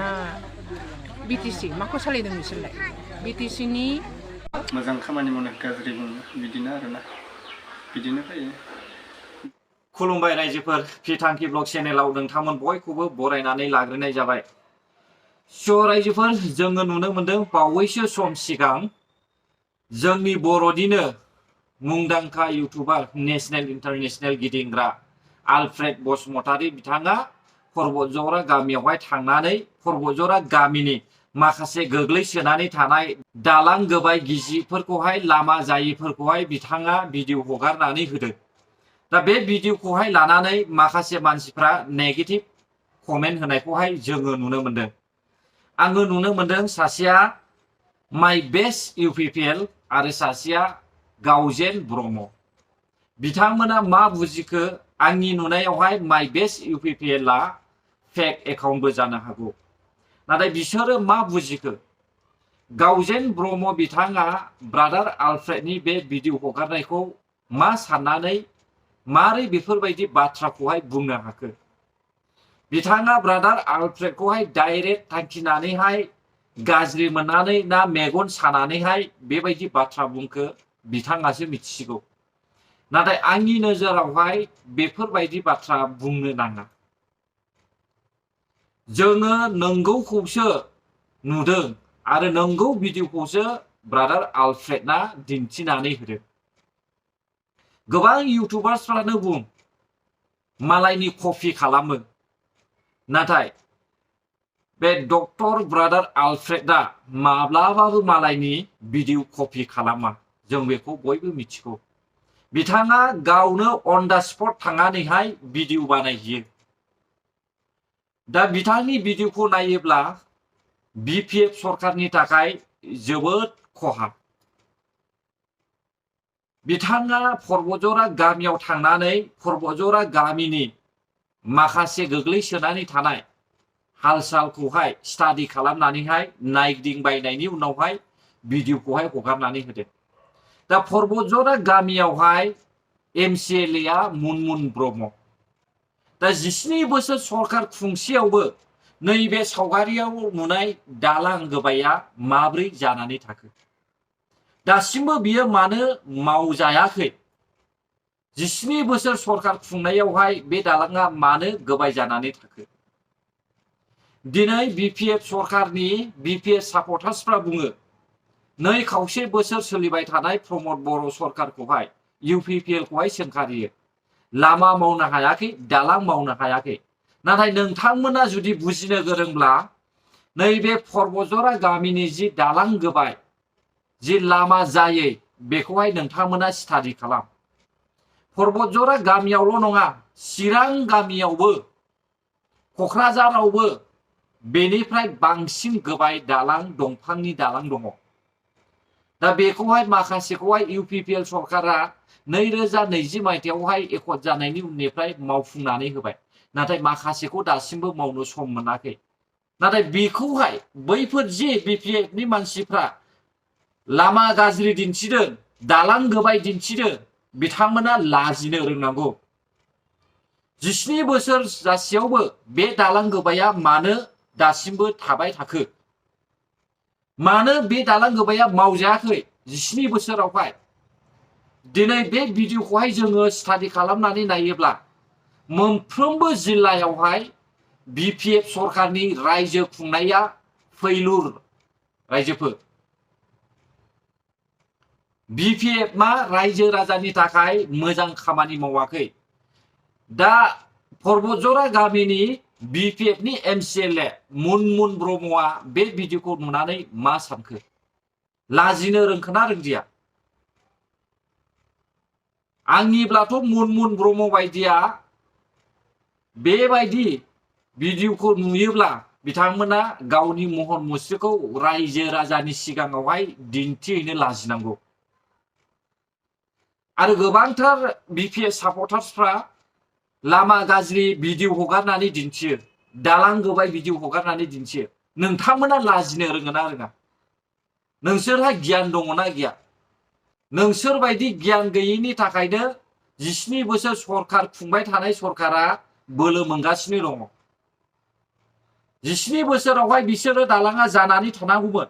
ना बिटिसि माखौ सालायदों बिसोरलाय बिटिसिनि मोजां खामानि मावनो गाज्रि बुङो बिदिनो आरोना बिदिनो फैयो। खुलुमबाय रायजोफोर फिथांखि ब्लग चेनेलाव नोंथांमोन बयखौबो बरायनानै लाग्रोनाय जाबाय। स' रायजोफोर जोङो नुनो मोनदों बावैसो सम सिगां जोंनि बर'निनो मुंदांखा इउटुबार नेशनेल इन्टारनेशनेल गिदिंग्रा आलफ्रेड बसुमतारी बिथाङा पर्बतजरा गामियावहाय थांनानै पर्बतजरा गामिनि माखासे गोग्लैसोनानै थानाय दालां गोबाय गिजिफोरखौहाय लामा जायिफोरखौहाय बिथाङा भिडिअ हगारनानै होदों। दा बे भिडिअखौहाय लानानै माखासे मानसिफ्रा नेगेटिभ कमेन्ट होनायखौहाय जोङो नुनो मोनदों। आङो नुनो मोनदों सासेया माइ बेस्ट इउपिपिएल आरो सासेया गावजेन ब्रह्म। बिथांमोना मा बुजिखो आंनि नुनायावहाय माइ बेस्ट इउपिपिएलआ फेक एकाउन्टबो जानो हागौ। नाथाय बिसोरो मा बुजिखो गावजेन ब्रह्म बिथाङा ब्रादार आलफ्रेडनि बे भिडिअ हगारनायखौ मा साननानै मारै बेफोरबायदि बाथ्राखौहाय बुंनो हाखो। बिथाङा ब्रादार आलफ्रेडखौहाय डाइरेक्ट थांखिनानैहाय गाज्रि मोननानै ना मेगन सानानैहाय बेबायदि बाथ्रा बुंखो बिथाङासो मिथिसिगौ। नाथाय आंनि नोजोरावहाय बेफोरबायदि बाथ्रा बुंनो नाङा। जोङो नंगौखौसो नुदों आरो नंगौ भिडिअखौसो ब्रादार आलफ्रेडना दिन्थिनानै होदों। गोबां इउटुबार्सफ्रानो बुं मालायनि कपि खालामो, नाथाय बे डक्टर ब्रादार आलफ्रेडआ माब्लाबाबो मालायनि भिडिअ कपि खालामा, जों बेखौ बयबो मिथिगौ। बिथाङा गावनो अन दा स्पट थांनानैहाय भिडिअ बानायहैयो। दा बिथांनि भिडिअखौ नायोब्ला बिपिएफ सरकारनि थाखाय जोबोद खहा। बिथाङा पर्बतजरा गामियाव थांनानै पर्बतजरा गामिनि माखासे गोग्लैसोनानै थानाय हाल सालखौहाय स्टाडि खालामनानैहाय नायदिंबायनायनि उनावहाय भिडिअखौहाय हगारनानै होदों। दा पर्बतजरा गामियावहाय एमसिएलएआ मुनमुन ब्रह्म। दा 17 बोसोर सरकार खुंसेयावबो नैबे सावगारियाव नुनाय दालां गोबाया माब्रै जानानै थाखो दासिमबो बियो मानो मावजायाखै। 17 बोसोर सरकार खुंनायावहाय बे दालाङा मानो गोबाय जानानै थाखो। दिनै बिपिएफ सरकारनि बिपिएफ सापर्टार्सफ्रा बुङो नै खावसे बोसोर सोलिबाय थानाय प्रमद बर' सरकारखौहाय इउपिपिएलखौहाय सोंखारियो। लामा मावनो हायाखै, दालां मावनो हायाखै। नाथाय नोंथांमोना जुदि बुजिनो गोरोंब्ला नैबे पर्बतजरा गामिनि जि दालां गोबाय, जि लामा जायै, बेखौहाय नोंथांमोना स्टाडि खालाम। पर्बतजरा गामियावल' नङा, चिरां गामियावबो क'क्राझारावबो बेनिफ्राय बांसिन गोबाय दालां दंफांनि दालां दङ। दा बेखौहाय माखासेखौहाय इउपिपिएल सरकारा 2020 मायथाइयावहाय एकर्ड जानायनि उननिफ्राय मावफुंनानै होबाय। नाथाय माखासेखौ दासिमबो मावनो सम मोनाखै। नाथाय बेखौहाय बैफोर जि बिपिएफनि मानसिफ्रा लामा गाज्रि दिन्थिदों, दालां गोबाय दिन्थिदों, बिथांमोना लाजिनो रोंनांगौ। 17 बोसोर जासेयावबो बे दालां गोबाया मानो दासिमबो थाबाय थाखो? मानो बे दालां गोबाया मावजायाखै 17 बोसोरावहाय? दिनै बे भिडिअखौहाय जोङो स्टाडि खालामनानै नायोब्ला मोनफ्रोमबो जिल्लायावहाय बिपिएफ सरकारनि रायजो खुंनाया फैलुर। रायजोफोर बिपिएफ मा रायजो राजानि थाखाय मोजां खामानि मावाखै। दा पर्बतजरा गामिनि बिपिएफनि एमसिएलए मुनमुन ब्रह्मआ बे भिडिअखौ नुनानै मा सानखो? लाजिनो रोंखोना रोंदिया? आंनिब्लाथ' मुनमुन ब्रह्म बायदिया बेबायदि भिडिअखौ नुयोब्ला बिथांमोना गावनि महर मुस्रिखौ रायजो राजानि सिगाङावहाय दिन्थिहैनो लाजिनांगौ। आरो गोबांथार बिपिएफ सापर्टार्सफ्रा लामा गाज्रि भिडिअ हगारनानै दिन्थियो, दालां गोबाय भिडिअ हगारनानै दिन्थियो। नोंथांमोना लाजिनो रोङोना रोङा? नोंसोरहा गियान दङना गैया? नोंसोर बायदि गियान गैयैनि थाखायनो 17 बोसोर सरकार खुंबाय थानाय सरकारा बोलो मोनगासिनो दङ। 17 बोसोरावहाय बिसोरो दालाङा जानानै थानांगौमोन।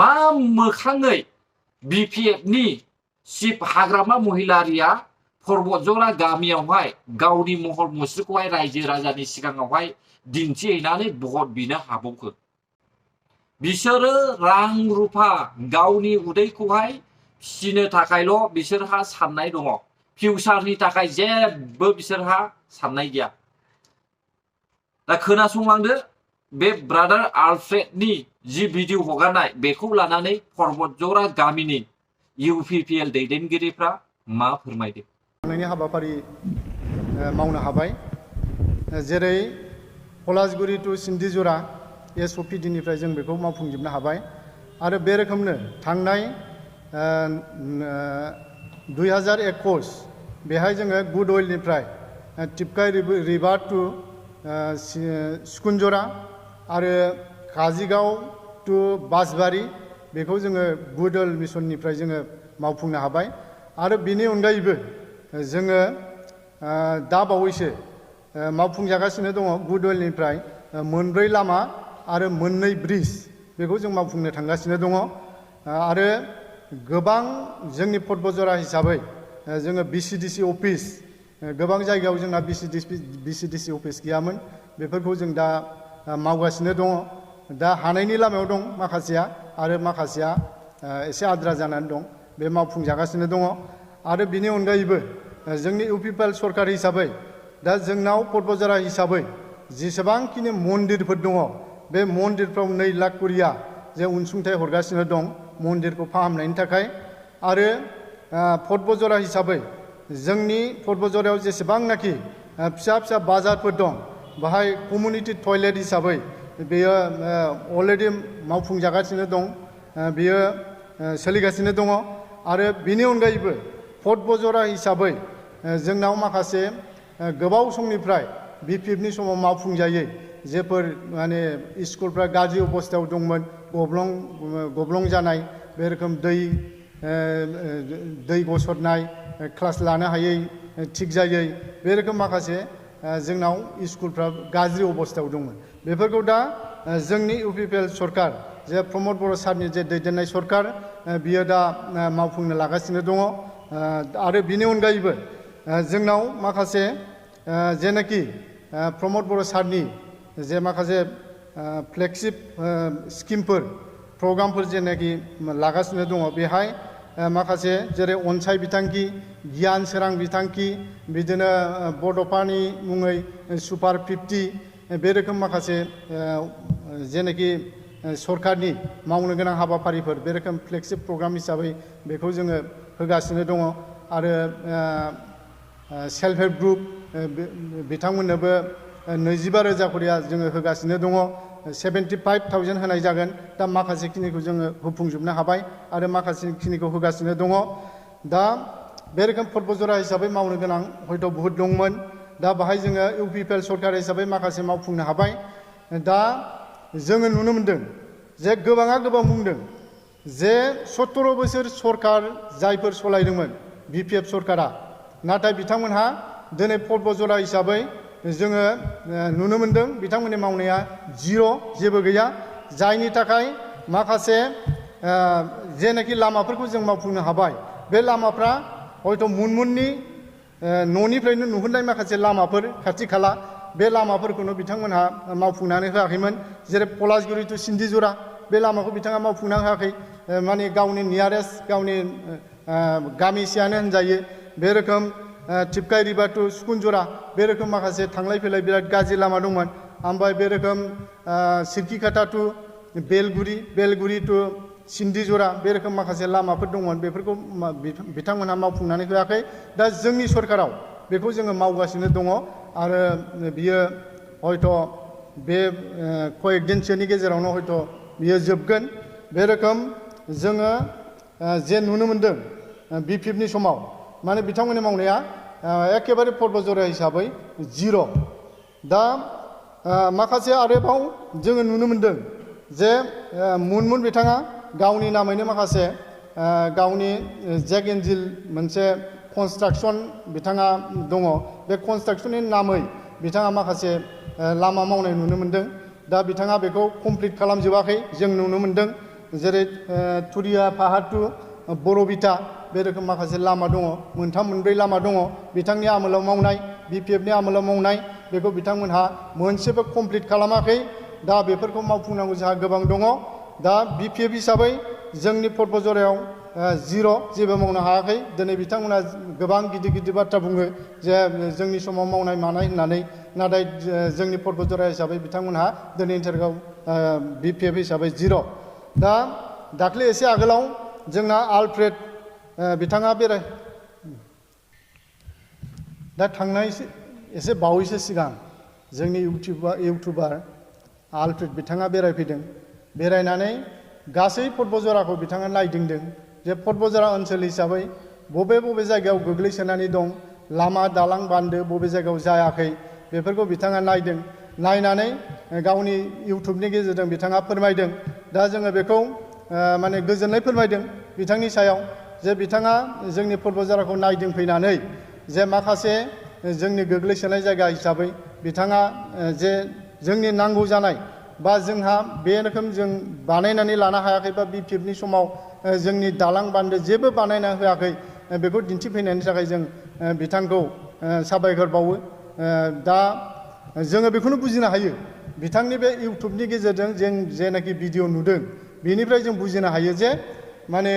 मा मोखाङै BPFनि चिफ हाग्रामा महिलारिया पर्बतजरा गामियावहाय गावनि महर मुस्रिखौहाय रायजो राजानि सिगाङावहाय दिन्थिहैनानै भट बिनो हाबावखो? बिसोरो रां रुफा गावनि उदैखौहाय फिसिनो थाखायल' बिसोरहा साननाय दङ। फिउचारनि थाखाय जेबो बिसोरहा साननाय गैया। दा खोनासंलांदो बे ब्रादार आलफ्रेडनि जि भिडिअ हगारनाय बेखौ लानानै पर्बतजरा गामिनि UPPL दैदेनगिरिफ्रा मा फोरमायदों। हाबाफारि मावनो हाबाय, जेरै पलासगुरि टु सिन्दिजरा SOPD निफ्राय जों बेखौ मावफुंजोबनो हाबाय आरो बे रोखोमनो थांनाय 2021 बेहाय जोङो गुड अइलनिफ्राय टिपकाइ रिभार टु सिकुनजरा आरो काजिगाव टु बासबारि बेखौ जोङो गुड अइल मिशननिफ्राय जोङो मावफुंनो हाबाय आरो बेनि अनगायैबो जोङो दा बावैसो मावफुंजागासिनो दङ गुड अइलनिफ्राय मोनब्रै लामा आरो मोननै ब्रिज बेखौ जों मावफुंनो थांगासिनो दङ आरो गोबां जोंनि पर्बतजरा हिसाबै जोङो BCDC अफिस गोबां जायगायाव जोंना BCDC अफिस गैयामोन, बेफोरखौ जों दा मावगासिनो दङ। दा हानायनि लामायाव दं माखासेया आरो माखासेया एसे आद्रा जानानै दं, बे मावफुंजागासिनो दङ। आरो बिनि अनगायैबो जोंनि UPPL सरकार हिसाबै दा जोंनाव पर्बतजरा हिसाबै जेसेबांखिनि मन्दिरफोर दङ बे मन्दिरफ्राव 2 लाख करिया जे अनसुंथाइ हरगासिनो दं मन्दिरखौ फाहामनायनि थाखाय। आरो पर्बतजरा हिसाबै जोंनि पर्बतजरायाव जेसेबांनाखि फिसा फिसा बाजारफोर दं बाहाय कमिउनिटि टयलेट हिसाबै बेयो अलरेडि मावफुंजागासिनो दं, बेयो सोलिगासिनो दङ। आरो बिनि अनगायैबो पर्बतजरा हिसाबै जोंनाव माखासे गोबाव समनिफ्राय BPFनि समाव मावफुंजायै जेफोर माने स्कुलफ्रा गाज्रि अबस्थायाव दंमोन, गब्लं जानाय, बे रोखोम दै गसरनाय, क्लास लानो हायै, थिग जायै, बे रोखोम माखासे जोंनाव स्कुलफ्रा गाज्रि अबस्थायाव दंमोन। बेफोरखौ दा जोंनि UPPL सरकार जे प्रमद बर' सारनि जे दैदेननाय सरकार बियो दा मावफुंनो लागासिनो दङ। आरो बिनि अनगायैबो जोंनाव माखासे जेनाखि प्रमद बर' सारनि जे माखासे फ्लेगशिप स्किमफोर प्रग्रामफोर जेनाखि लागासिनो दङ बेहाय माखासे जेरै अनसाय बिथांखि, गियान सोरां बिथांखि, बिदिनो बड'फानि मुङै सुपार 50 बे रोखोम माखासे जेनाखि सरकारनि मावनो गोनां हाबाफारिफोर बे रोखोम फ्लेगशिप प्रग्राम हिसाबै बेखौ जोङो होगासिनो दङ। आरो सेल्फ हेल्प ग्रुप बिथांमोननोबो 25,000 करिया जोङो होगासिनो दङ। 75,000 होनाय जागोन। दा माखासे खिनिखौ जोङो होफुंजोबनो हाबाय आरो माखासे खिनिखौ होगासिनो दङ। दा बे रोखोम पर्बतजरा हिसाबै मावनो गोनां हयथ' बहुद दंमोन, दा बाहाय जोङो UPPL सरकार हिसाबै माखासे मावफुंनो हाबाय। दा जोङो नुनो मोनदों जे गोबाङा गोबां बुंदों जे 17 बोसोर सरकार जायफोर सलायदोंमोन BPF सरकारा, नाथाय बिथांमोनहा दिनै पर्बतजरा हिसाबै जोङो नुनो मोनदों बिथांमोननि मावनाया जिर', जेबो गैया। जायनि थाखाय माखासे जेनाखि लामाफोरखौ जों मावफुंनो हाबाय, बे लामाफ्रा हयथ' मुनमुननि न'निफ्रायनो नुहुरनाय माखासे लामाफोर खाथि खाला बे लामाफोरखौनो बिथांमोनहा मावफुंनानै होआखैमोन। जेरै पलासगुरि टु सिन्दिजरा बे लामाखौ बिथाङा मावफुंना होआखै, माने गावनि नियारेस्ट गावनि गामिसेयानो होनजायो। बे रोखोम टिपकाइ रिभार टु सिकुनजरा बे रोखोम माखासे थांलाय फैलाय बिराद गाज्रि लामा दंमोन। ओमफ्राय बे रोखोम सिरकिखाता टु बेलगुरि टु सिन्दिजरा बे रोखोम माखासे लामाफोर दंमोन, बेफोरखौ बिथांमोनहा मावफुंनानै होआखै। दा जोंनि सरकाराव बेखौ जोङो मावगासिनो दङ आरो बियो हयथ' बे कयेक दिनसोनि गेजेरावनो हयथ' बियो जोबगोन। बे रोखोम जोङो जे नुनो मोनदों BPFनि समाव माने बिथांमोननि मावनाया एखेबारे पर्बतजरा हिसाबै जिर'। दा माखासे आरोबाव जोङो नुनो मोनदों जे मुनमुन बिथाङा गावनि नामैनो माखासे गावनि जेक एन्जिल मोनसे कनस्ट्राक्सन बिथाङा दङ, बे कनस्ट्राक्सननि नामै बिथाङा माखासे लामा मावनाय नुनो मोन्दों। दा बिथाङा बेखौ कमप्लिट खालामजोबाखै जों नुनो मोन्दों। जेरै थुरिया पाहार टु बरबिटा बे रोखोम माखासे लामा दङ, मोनथाम मोनब्रै लामा दङ बिथांनि आमोलाव मावनाय, BPFनि आमोलाव मावनाय, बेखौ बिथांमोनहा मोनसेबो कमप्लिट खालामाखै। दा बेफोरखौ मावफुंनांगौ जोंहा गोबां दङ। दा BPF हिसाबै जोंनि पर्बतजरायाव जिर' जेबो मावनो हायाखै। दिनै बिथांमोना गोबां गिदिर गिदिर बाथ्रा बुङो जे जोंनि समाव मावनाय मानाय होननानै, नाथाय जोंनि पर्बतजरा हिसाबै बिथांमोनहा दिनैनि थारिखआव BPF हिसाबै जिर'। दा दाख्लै एसे आगोलाव जोंना आलफ्रेड बिथाङा दा थांनाय एसे बावैसो सिगां जोंनि इउटुबार आलफ्रेड बिथाङा बेरायफैदों। बेरायनानै गासै पर्बतजराखौ बिथाङा नायदिंदों जे पर्बतजरा ओनसोल हिसाबै बबे बबे जायगायाव गोग्लैसोनानै दं, लामा दालां बान्दो बबे जायगायाव जायाखै, बेफोरखौ बिथाङा नायदों। नायनानै गावनि इउटुबनि गेजेरजों बिथाङा फोरमायदों। दा जोङो बेखौ माने गोजोननाय फोरमायदों बिथांनि सायाव जे बिथाङा जोंनि पर्बतजराखौ नायदिंफैनानै जे माखासे जोंनि गोग्लैसोनाय जायगा हिसाबै बिथाङा जे जोंनि नांगौ जानाय बा जोंहा बे रोखोम जों बानायनानै लानो हायाखै बा BPFनि समाव जोंनि दालां बान्दो जेबो बानायना होआखै, बेखौ दिन्थिफैनायनि थाखाय जों बिथांखौ साबायखर बावो। दा जोङो बेखौनो बुजिनो हायो बिथांनि बे इउटुबनि गेजेरजों जों जेनाखि भिडिअ नुदों बेनिफ्राय जों बुजिनो हायो जे माने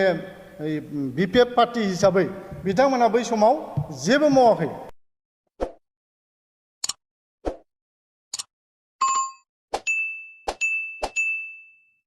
BPF पार्टि हिसाबै बिथांमोना बै समाव जेबो मावाखै।